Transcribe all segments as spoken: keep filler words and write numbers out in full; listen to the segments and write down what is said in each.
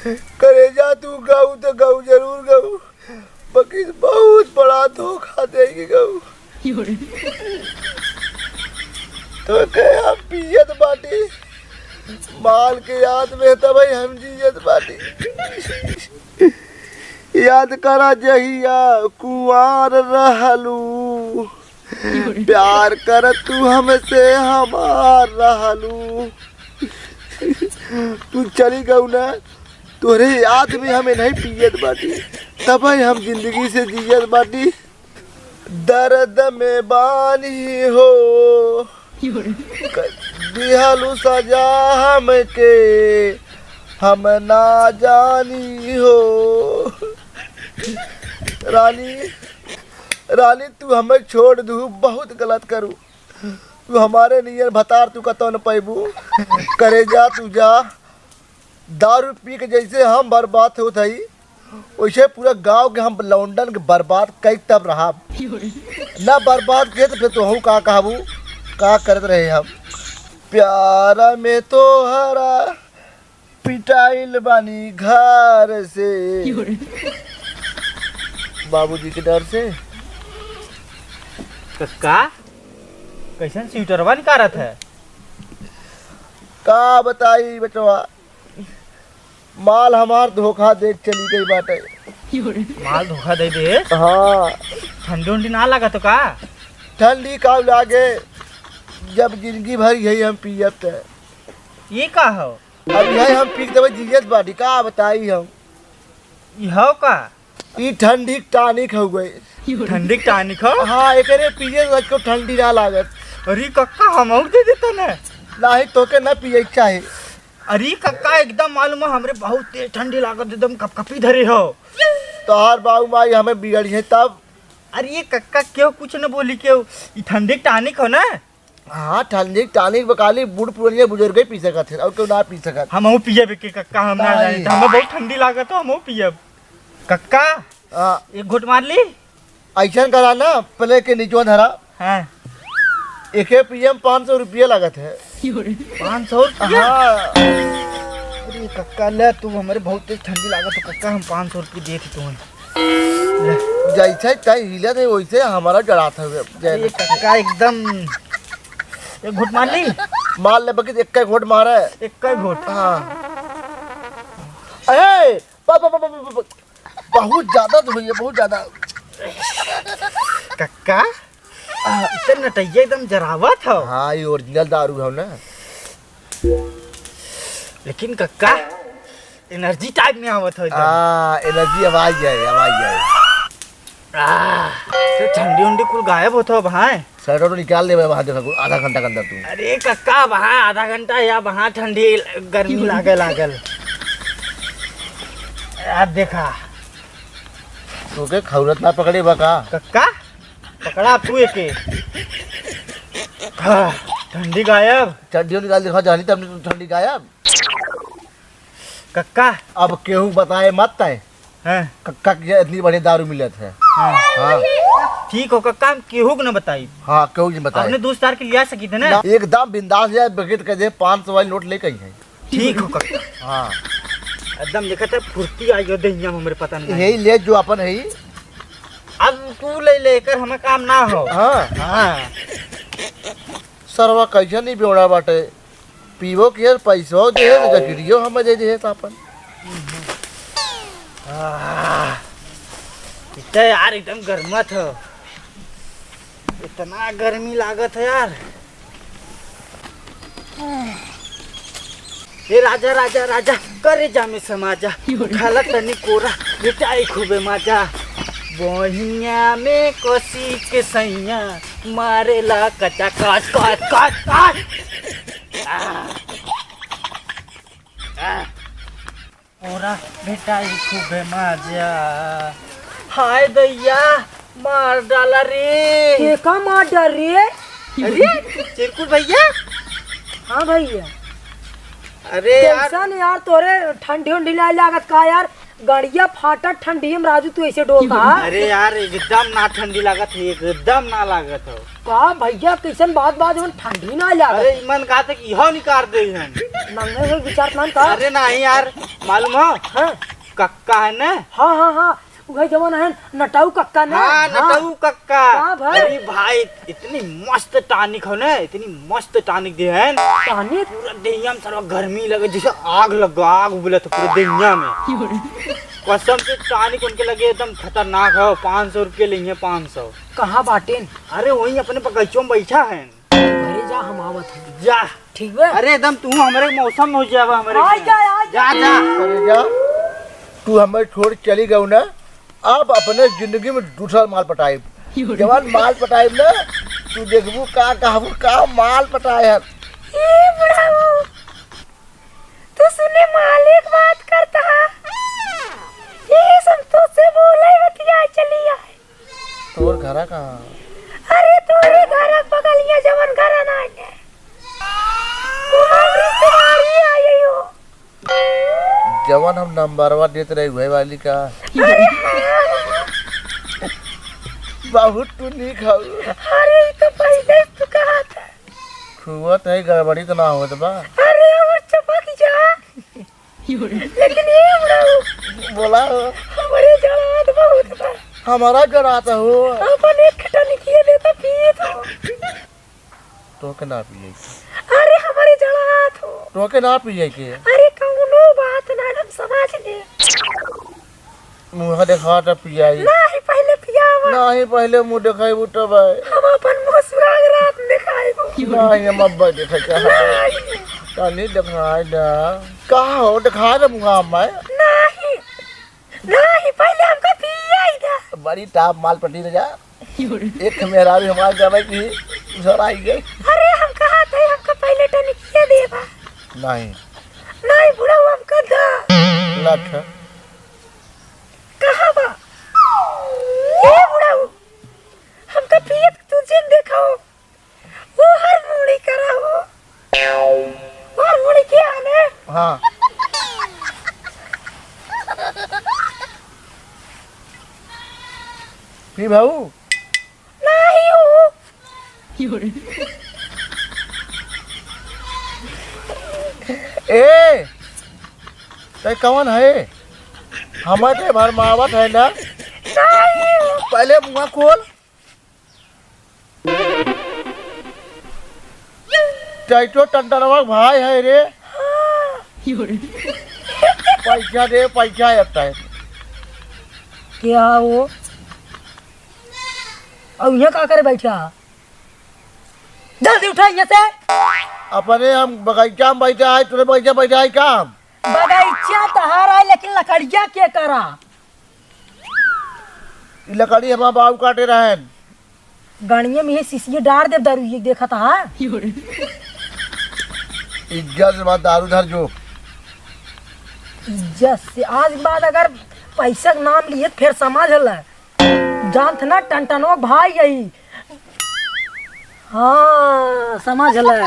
करेजा, तू गऊ तो गऊ, जरूर गऊ, बकिस बहुत बड़ा धोखा देगी गऊ। तो के हम पियत बाटी, माल के याद में तबई हम जियत बाटी। याद करा जहिया कुंवार रहलू, प्यार कर तू हमसे हमार रहलू। तू चली गऊ ना, तोहरे याद में हमें नहीं पियत बाटी, तबे हम जिंदगी से जियत बाटी। दर्द में बानी हो, दिहलू सजा हमके, हम ना जानी हो। रानी, रानी, तू हमें छोड़ दू, बहुत गलत करू। तू हमारे नियर भतार तू कतौ न पैबू। करेजा, तू जा। दारू पी के जैसे हम बर्बाद होत हई, वैसे पूरा गांव के हम लौंडन के बर्बाद कई तब रहब। ना बर्बाद किए तो फिर तोहू का कहबू, का करत रहे हम। प्यार में तोहरा पिटाइल बानी घर से। बाबूजी के डर से। कक्का, कैसन स्वेटरवा निकारत है? का बताई बेटवा, माल हमार धोखा दे के चली गई बाटे। माल धोखा दे दे? हाँ। ठंडी उंडी ना लागत हो का? ठंडी का लागे, जब जिंदगी भर यही हम पियत है। ये का हो? अब यही हम पी के तबे जियत बाटी, का बताई हम। ई हौ का? ई ठंडी के टॉनिक हौ गए। ठंडी के टॉनिक हौ? हाँ, एकरे पिए से को ठंडी ना लागत। अरे कक्का, हमहू दे देता ना। नाही, तोके ना पिए के चाही। अरे कक्का, एकदम मालूम है हमरे बहुत तेज ठंडी लागत, एकदम कपकपी धरे हो। तोहार बाऊ माई हमें बिगड़ी है तब। अरे ये कक्का, क्यों कुछ न बोली, क्यों? ई ठंडी के टॉनिक हो ना? हाँ, ठंडी के टॉनिक बकाली बूढ़ पुरनिया बुजुर्ग ही पी सकत है, और क्यों ना पी सकत? हमहू पियब के कक्का, हम ना जानी, तो हमें बहुत ठंडी लागत हो, हमहू पियब। कक्का, हाँ। एक घोट मार ली। ऐसा करा ना, पहले के नीचवा धरा। हाँ। एके पिए में पाँच सौ रुपया लागत है। पाँच सौ रुपया? हाँ। अरे कक्का, ले तू, हमरे बहुत तेज ठंडी लागत हो कक्का, हम पाँच सौ रुपया देत ही तुम्हें। ले। जैसे तय हिलत है वैसे हमारा जड़ात है। अरे कक्का एकदम। एक घोट मार ली। मार ले बकित, एक घोट मारे। एक घोट। हाँ। अरे, ब-, ब-, बहुत ज्यादा तो हुई है, बहुत ज्यादा। कक्का, इतने नटैया एकदम जरावत हो। हाँ, ये ओरिजिनल दारू हो ना। लेकिन कक्का, एनर्जी टाइप में आवत हो एकदम। हाँ, एनर्जी आवाज है, आवाज है। आह, तो ठंडी उंडी कुल गायब होत हो भाई। स्वेटर तो निकाल ले भाई, देखा कुल आधा घंटा के अंदर तू। अरे कक्का, वहाँ आधा घंटा या वहाँ ठंडी गर्मी लागे लागल। अब देखा। तोके खौरत ना पकड़े बा का? कक्का, पकड़ा तू एके। हाँ, ठंडी गायब। चड्डियों निकाल दिखा जानी तब ठंडी गायब। कक्का। अब केहू बताए मत तय। हाँ। कक्का के इतनी बढ़िया दारू मिलत है। हाँ। हाँ। ठीक हो कक्का, हम केहू के न बताई। हाँ, केहू के न बताई। अपने दोस्त यार के लिया सकी थे ना? ना, एकदम बिंदास जाए, बकेट कर दे, पाँच सौ वाली नोट लेके आई है। ठीक हो कक्का। हाँ। एकदम देखा था फुर्ती आई हो देहिया में हमरे पता नहीं। यही ले जो अपन है। अब तू ले लेकर हमें काम ना हो। हाँ। हाँ। सरवा कैसे नहीं बेवड़ा बाटे। पीबो के पैसो दे, जकड़ियो हम दे दे अपन। आह, इतना यार एकदम गर्मत हो, इतना गर्मी लागत है यार। ए राजा, राजा, राजा, करे जा में समाजा, उठाला तनी कोरा, बेटाई खूबे माजा। बहिया में कसी के सैया, मारेला कचा कच, कच, कच, कच। आ। आ। ओरा बेटा, ई खूबे मजा। हाय दैया, मार डाला रे। के का मार डाल रे? अरे, चिरकुट भैया। हाँ भैया। अरे यार। कैसन यार, तोरे ठंडी उंडी ना लागत का यार? गड़िया फाटत ठंडी में राजू तू ऐसे डोलता है? अरे यार, एकदम ना ठंडी लागत है, एकदम ना लागत हो। का भैया, कैसन बात बात जवन ठंडी ना लागत? अरे, इमन कहा था कि इहो निकाल दे हम। मंगे हुए विचार मान का? अरे नहीं यार, मालूम हो? हाँ। कक्का है ना? हाँ, हाँ, हाँ, उहे जवन है, नटाऊ कक्का ना? हाँ, हाँ। नटाऊ कक्का। हाँ भाई। अरे भाई, इतनी मस्त टॉनिक हो ना, इतनी मस्त टॉनिक दे है। टॉनिक? पूरा देहिया में सारा गर्मी लगे, जैसे आग लग, आग उबलत है पूरे देहिया में। कसम से टॉनिक उनके लगे एकदम खतरनाक है, पाँच सौ रुपये लेंगे, पाँच सौ। कहाँ बाटेन? अरे वहीं अपने बगीचों में बैठा है। घरे जा, हम आवत हई। जा। ठीक बा? अरे एकदम तू हमरे मौसम में हो जावा, हमरे आ में। जा, आ जा। जा, जा। अरे जा, तू हमें छोड़ चली गऊ ना, अब अपने जिंदगी में दूसरा माल पटाइब। जवान माल पटाइब ना, तू देखबू का कहबू का माल पटाए हन। ए बुढ़ऊ, तू सुने मालिक बात करता है। ये संतोष से बोले बतिया चली आए। तोर घरा कहाँ? अरे तोरे घर के बगलिया जवन घर ना है। वो हम रिश्तेदारी आई हो। जवन हम नंबरवा देत रही वही वाली का? अरे हाँ। बहुत तू नीक हऊ। अरे ई तो पहले तू कहा था। छुअत है, गड़बड़ी तो ना होत बा? अरे और चपक जा। लेकिन ये बुढ़ऊ, बोला हो। हमरे जड़ात बहुत बा। हमारा जड़ात हो। अपन एक खटा निकिए दे तो पिए तो। तोके ना पिए के। अरे हमरे जड़ात हो। तोके ना पिए के। अरे कौनो बात ना, हम समझ ले। मुँह देखा त पियाई। नाही, पहले पियावा। नाही, पहले मुँह देखाई तब है। हम अपन मुँह सुराग रात में खाइबो। नाही, हम अब्बा देखा चाहत। नाही। तनी देखाई दा। का हो, देखा दे मुँह में। नाही, नाही, पहले हमका पियाई दा। बड़ी टाप माल पटी रे जा। एक मेहरारू हमार जावे की झोराई गई। अरे हम कहा थे, हमका पहले टनिकिया देबा। नाही। नाही बुढ़ऊ, हमका दा। लख। कहाँ बा? ए बुढ़ऊ, हमका पियत तुझे देखो। वो हर मुड़ी करा हो। वो हर मुड़ी के आने। हाँ। पी भाऊ। नाही हो। ए, तै कौन है? हमें ते भरमावत है ना? नाही। पहले मुँह खोल। तै तो टंटनवा भाई है रे। पैसा दे, पैसा आता है। क्या हो? और यहाँ का करे बैठा? जल्दी उठा यहाँ से। अपने हम बगीचा में बैठा है, तूने बगीचा बैठा है का हम? बगीचा तहार है, लेकिन लकड़िया के करा? ई लकड़ी हमार बाबू काटे रहन। गणिये में ये शीशिये डार देब दारू ये देखत हा। इज्जत से बात दारू धर जो। इज्जत से आज के बाद अगर पैसा के नाम लिए तो फिर समझ ले। जानत ना टनटनो भाई यही। हाँ, समझ ले।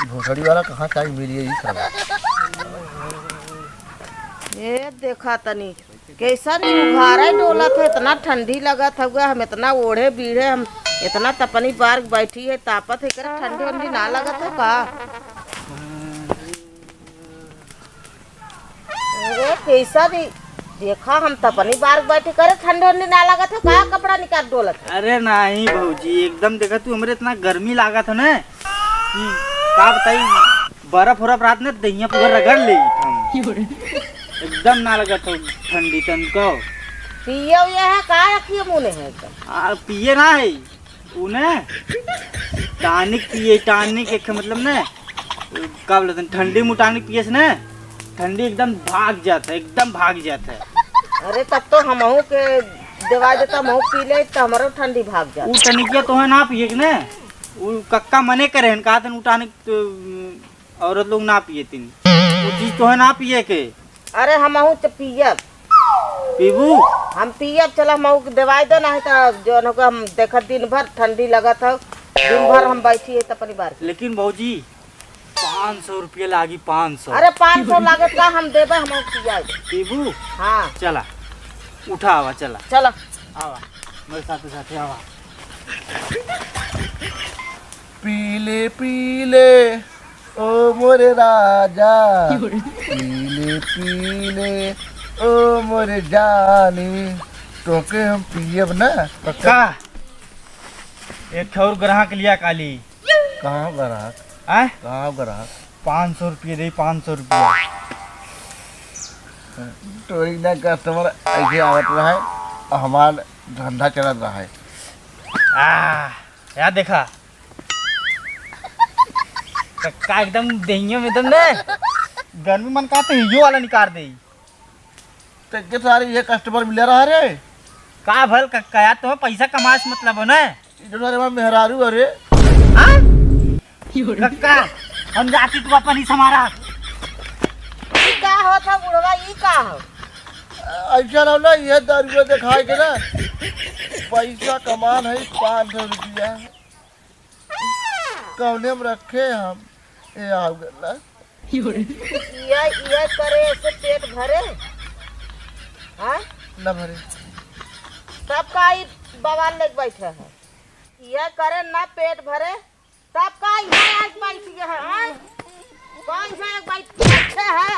भोसड़ी वाला कहाँ से आई मिली है ई साला? ए, देखा तनी, कैसन ई उघारे डोलत है, इतना ठंडी लगत हउए, हम इतना ओढ़े बीढ़े, हम इतना तपनी बार बैठी है, तापत है, करे ठंडी वंडी ना लगत है का? अरे कैसा दी, देखा हम तपनी बार बैठी करे, ठंडी वंडी ना लगत है का? कपड़ा निकाल डोलत है। अरे नाही भौजी, एकदम देखा तू, हमरे इतना गर्मी लागत है ना कि का बताई, बर्फ उर्फ रात में दहिया पूरा रगड़ ले हम। एकदम ना लगत हो ठंडी तनको। पिए उए है का, अखिए मुने है एकदम? आ, पिए ना है, उने टॉनिक पिए, टॉनिक एक मतलब ने, का बोलत हैं, ठंडी में टॉनिक पिए से ने, ठंडी एकदम भाग जात है, एकदम भाग जात है। अरे तब तो हमहू के देवा देता, हमहू पी ले तो हमरो ठंडी भाग जात। उ टॉनिकिया तोहे ना पिए के ने, उ कक्का मने करे हन, कहा तन उ टॉनिक तो औरत लोग ना पिए तीन, वो चीज तोहे ना पिए के। अरे हमहू तो पियब। पीबू? हम पियब, चला हमहू के दवाई दो, नहीं तो जौन हो हम देखत दिन भर ठंडी लगत हो, दिन भर हम बैठी है तपनी बार। लेकिन भौजी, पाँच सौ रुपया लागी, पाँच सौ। अरे पाँच सौ लागत का, हम देबे, हमहू पियब। पीबू? हाँ। चला, उठा आवा, चला। चला। आवा, मेरे साथे साथे आवा। पी ले, पी ले। ओ मोरे राजा, पीले पीले, ओ मोरे जानी, तोके हम पियब ना। कक्का, एक ठे और ग्राहक लिया काली। कहाँ ग्राहक? आय? कहाँ ग्राहक? पाँच सौ रुपये दे, पाँच सौ रुपया। तोरी ना कस्टमर ऐसे आवत रहे, हमार धंधा चलत रहे। आ, या देखा। कक्का एकदम देहियों में एकदम ने गर्मी मन का तो यो वाला निकाल दे। ते के सारे ये कस्टमर मिले रहा रे। का भल कक्का यार, तुम्हें पैसा कमाए से मतलब हो ना? इधर सारे हमारे मेहरारू अरे। हाँ? कक्का, हम जाती तू अपन ही समारा। ई का होत है बुढ़वा, ई का हो? ऐसा रहो ना, ये दारुआ दिखाए के ना पैसा कमान है पाँच सौ रुपया। कौने में रखे हम? ए, आओ गल्ला। ये, ये करे ऐसे पेट भरे? हाँ? न भरे। तब का ई बवाल लेके बैठे है? ये करे ना पेट भरे, तब का यहाँ आज बैठ गए है? हाँ? कौन सा एक बैठ, बैठे है?